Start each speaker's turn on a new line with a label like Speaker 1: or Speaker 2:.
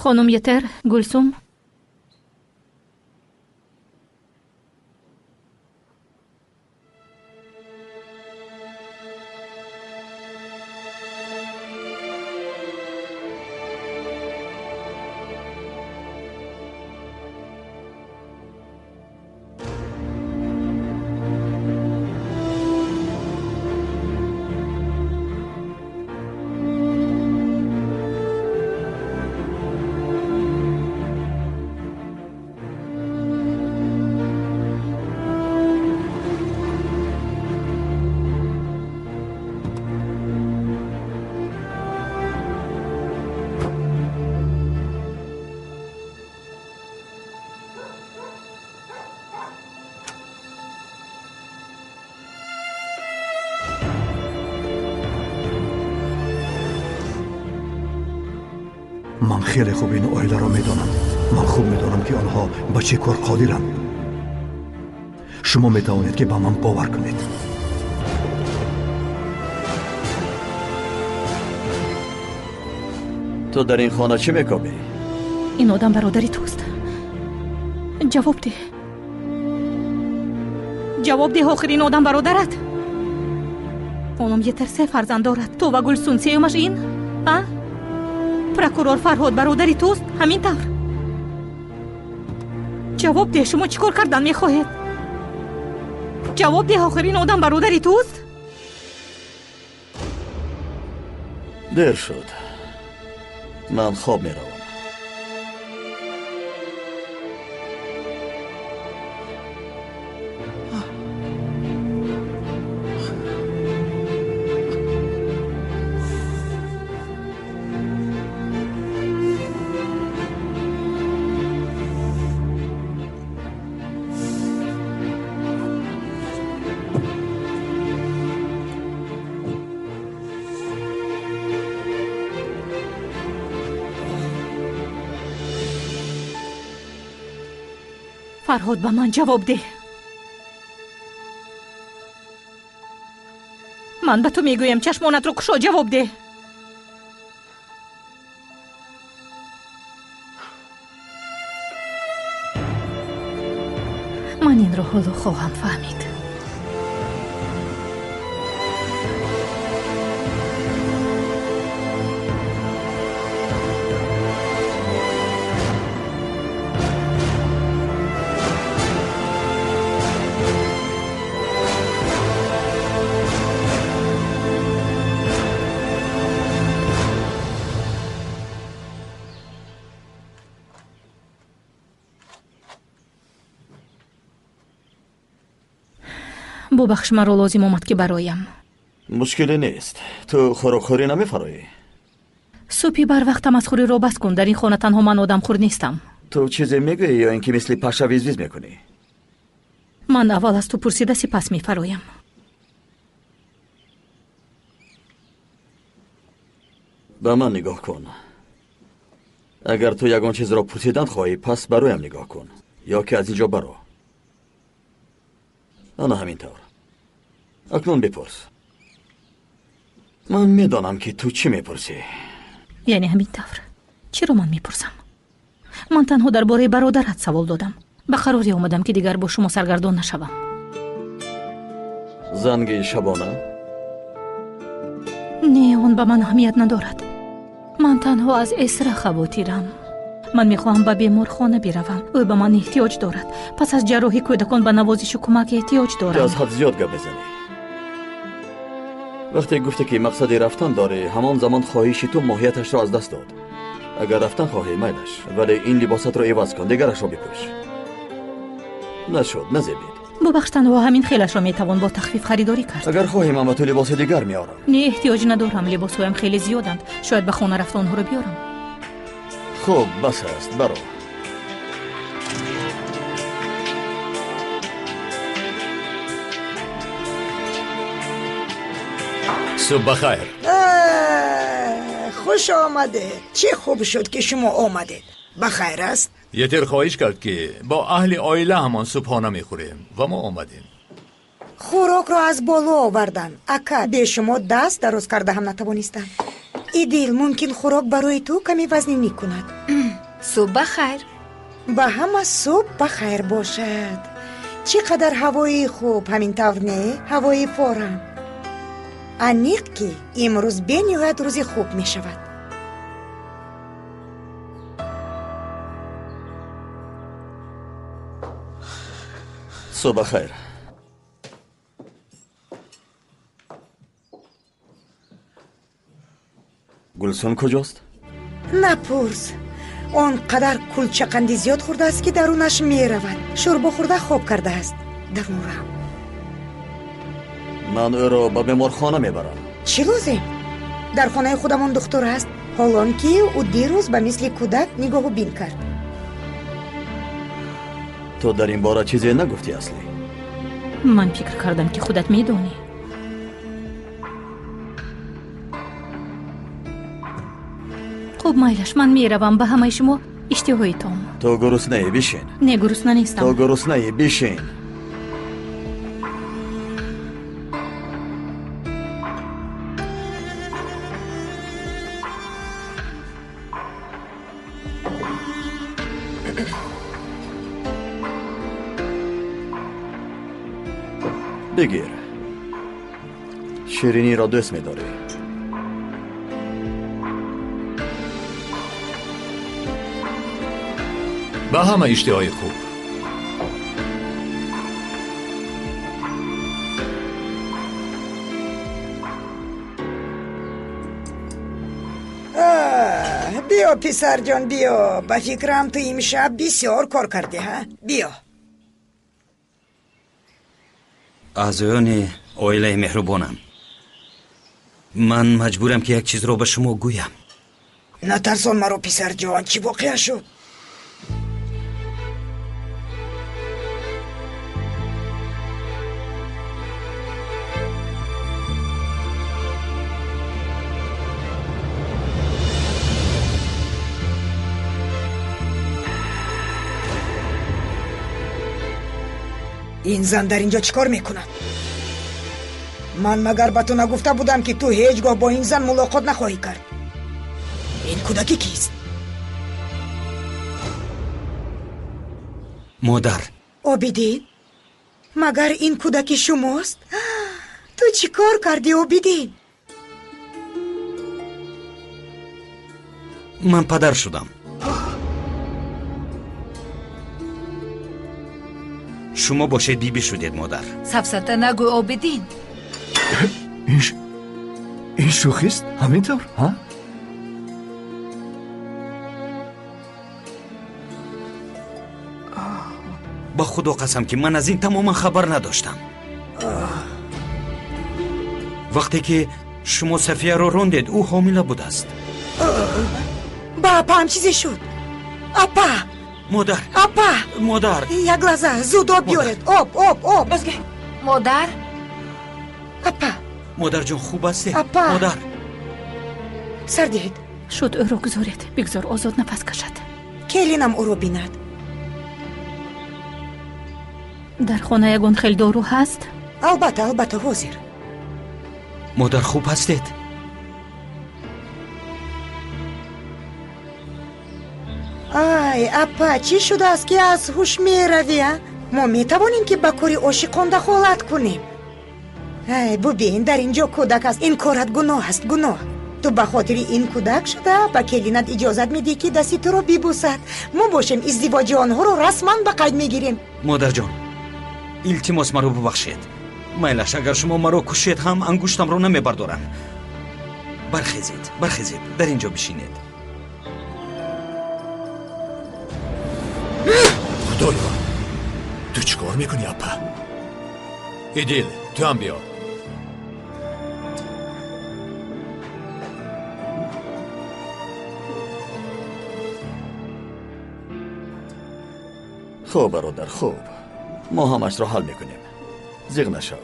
Speaker 1: Хонум Етер, Гулсум.
Speaker 2: Ман хеле хуб ин оиларо медонам. Ман хуб медонам, ки онҳо ба чӣ кор қодиранд. Шумо метавонед, ки ба ман бовар кунед.
Speaker 3: Ту дар ин хона чӣ мекобӣ?
Speaker 1: Ин одам бародари туст. Ҷавоб деҳ. Ҷавоб деҳ, охир ин одам бародарат. Хонум Етер се фарзанд дорад. Ту ва Гулсун, сеюмаш ин? А? Прокурор Фарҳод бародари туст? Ҳамин тавр. Ҷавоб деҳ, шумо чӣ кор кардан мехоҳед? Ҷавоб деҳ, охир ин одам бародари туст?
Speaker 3: Дер шуд. Ман хоб меравам.
Speaker 1: Фарҳод, ба ман ҷавоб деҳ. Ман ба ту мегӯям, чашмонатро кушо, ҷавоб деҳ. Ман инро ҳоло хоҳам фаҳмид. Бубахш, маро лозим омад, ки бароям.
Speaker 3: Мушкиле нест. Ту хӯрокхӯрӣ намефароӣ?
Speaker 1: Субҳи барвақтам аз хӯриро бас кун. Дар ин хона танҳо ман одамхӯр нестам.
Speaker 3: Ту чизе мегӯӣ ё ин ки мисли паша виз-виз мекунӣ?
Speaker 1: Ман аввал аз ту пурсида, сипас мефароям.
Speaker 3: Ба ман нигоҳ кун. Агар ту ягон чизро пурсидан хоҳӣ, пас ба рӯям нигоҳ кун, ё ки аз ин ҷо баро. Ана ҳамин тавр. Акнун бипурс. Ман медонам, ки ту чӣ мепурсӣ.
Speaker 1: Яъне ҳамин тавр. Чиро ман мепурсам? Ман танҳо дар бораи бародарат савол додам. Ба қароре омадам, ки дигар бо шумо саргардон нашавам.
Speaker 3: Занги шабона?
Speaker 1: Не, он ба ман аҳамият надорад. Ман танҳо аз Эсра хавотирам. Ман мехоҳам ба беморхона биравам. Ӯ ба ман эҳтиёҷ дорад. Пас аз ҷарроҳӣ кӯдакон ба навозишу кӯмак эҳтиёҷ доранд.
Speaker 3: Ту аз ҳад зиёд гап мезанӣ. Вақте гуфте, ки мақсади рафтан дорӣ, ҳамон замон хоҳиши ту моҳияташро аз даст дод. Агар рафтан хоҳӣ, майлаш, вале ин либосатро иваз кун, дигарашро бипӯш. Нашуд, назебид.
Speaker 1: Бубахш, танҳо ҳамин хелашро метавон бо тахфиф харидорӣ кард.
Speaker 3: Агар хоҳӣ, ман ба ту либоси дигар меорам.
Speaker 1: Не, эҳтиёҷ надорам. Либосҳоям хеле зиёданд. Шояд ба хона рафта онҳоро биёрам.
Speaker 3: Хуб, бас аст, баро.
Speaker 4: Субҳ бахайр.
Speaker 5: Хуш омадед. Чӣ хуб шуд, ки шумо омадед. Ба хайр аст?
Speaker 4: Етер хоҳиш кард, ки бо аҳли оила ҳамон субҳона мехӯрем ва мо омадем.
Speaker 5: Хӯрокро аз боло овардан, ака. Бе шумо даст дароз карда ҳам натавонистам. Идил, мумкин хӯрок барои ту каме вазнинӣ кунад.
Speaker 6: Субҳ ба хайр.
Speaker 5: Ба ҳама субҳ ба хайр бошад. Чӣ қадар ҳавои хуб, ҳамин тавр не? Ҳавои форам. Аниқ ки имрӯз бениҳоят рӯзи хуб мешавад.
Speaker 3: Субҳ ба хайр. Гулсун куҷост?
Speaker 5: Напурс. Он қадар кулчақанди зиёд хӯрдааст, ки дарунаш меравад. Шӯрбо хӯрда хоб кардааст. Дарунрам.
Speaker 3: Ман ӯро ба беморхона мебарам.
Speaker 5: Чӣ лозим? Дар хонаи худамон духтур аст. Ҳолон ки ӯ дирӯз ба мисли кӯдак нигоҳу бин кард.
Speaker 3: Ту дар ин бора чизе нагуфтӣ, Аслӣ?
Speaker 1: Ман фикр кардам, ки худат медонӣ. Хуб, майлаш, ман меравам. Ба ҳамаи шумо иштиҳои том.
Speaker 3: Ту гуруснаӣ, бишин.
Speaker 1: Не, гурусна нестам.
Speaker 3: Ту гуруснаӣ, бишин. Бигир. Шириниро дӯст медорӣ.
Speaker 4: Ба ҳама иштиҳои хуб.
Speaker 5: Биё, писарҷон, биё. Ба фикрам, ту имшаб бисёр кор кардӣ, ҳа? Биё.
Speaker 7: Аъзоёни оилаи меҳрубонам, ман маҷбурам, ки як чизро ба шумо гӯям.
Speaker 5: Натарсон маро, писарҷон, чӣ воқеа шуд? Ин зан дар инҷо чӣ кор мекунад? Ман магар ба ту нагуфта будам, ки ту ҳеҷ гоҳ бо ин зан мулоқот нахоҳӣ кард? Ин кӯдаки кист?
Speaker 7: Модар.
Speaker 5: Обидин, магар ин кӯдаки шумост? Ту чӣ кор кардӣ, Обидин?
Speaker 7: Ман падар шудам. Шумо бошед бибӣ шудед, модар.
Speaker 6: Сафсата нагӯй, Обидин.
Speaker 2: Ин шӯхист, ҳамин тавр, ҳа?
Speaker 7: Ба худо қасам, ки ман аз ин тамоман хабар надоштам. Вақте ки шумо Сафияро рондед, ӯ ҳомила будааст.
Speaker 5: Ба апаам чизе шуд. Апа!
Speaker 7: Модар!
Speaker 5: Апа!
Speaker 7: Модар!
Speaker 5: Як лаҳза, зуд об биёред. Об, об, об.
Speaker 6: Модар?
Speaker 5: Апа!
Speaker 7: Модарҷон, хуб ҳастед?
Speaker 5: Апа!
Speaker 7: Модар!
Speaker 5: Сар диҳед.
Speaker 1: Шуд, ӯро гузоред. Бигзор озод нафас кашад.
Speaker 5: Келинам ӯро бинад.
Speaker 1: Дар хона ягон хел дору ҳаст?
Speaker 5: Албатта, албатта, ҳозир.
Speaker 7: Модар, хуб ҳастед?
Speaker 5: Ай, апа, чӣ шудааст, ки аз ҳуш меравӣ, а? Мо метавонем, ки ба кори ошиқон дахолат кунем. Ай, бубин, дар ин ҷо кӯдак аст. Ин корат гуноҳ аст, гуноҳ. Ту ба хотири ин кӯдак шуда ба келинат иҷозат медиҳӣ, ки дасти туро бибусад. Мо бошем издивоҷи онҳоро расман ба қайд мегирем.
Speaker 7: Модарҷон, илтимос, маро бубахшед. Майлаш, агар шумо маро кушед ҳам ангуштамро намебардорам. Бархезед, бархезед, дар ин ҷо бишинед.
Speaker 4: Худоё, ту чӣ кор мекунӣ, апа? Идил, ту ҳам биё.
Speaker 3: Хуб, бародар, хуб. Мо ҳамашро ҳал мекунем. Зиғ нашав.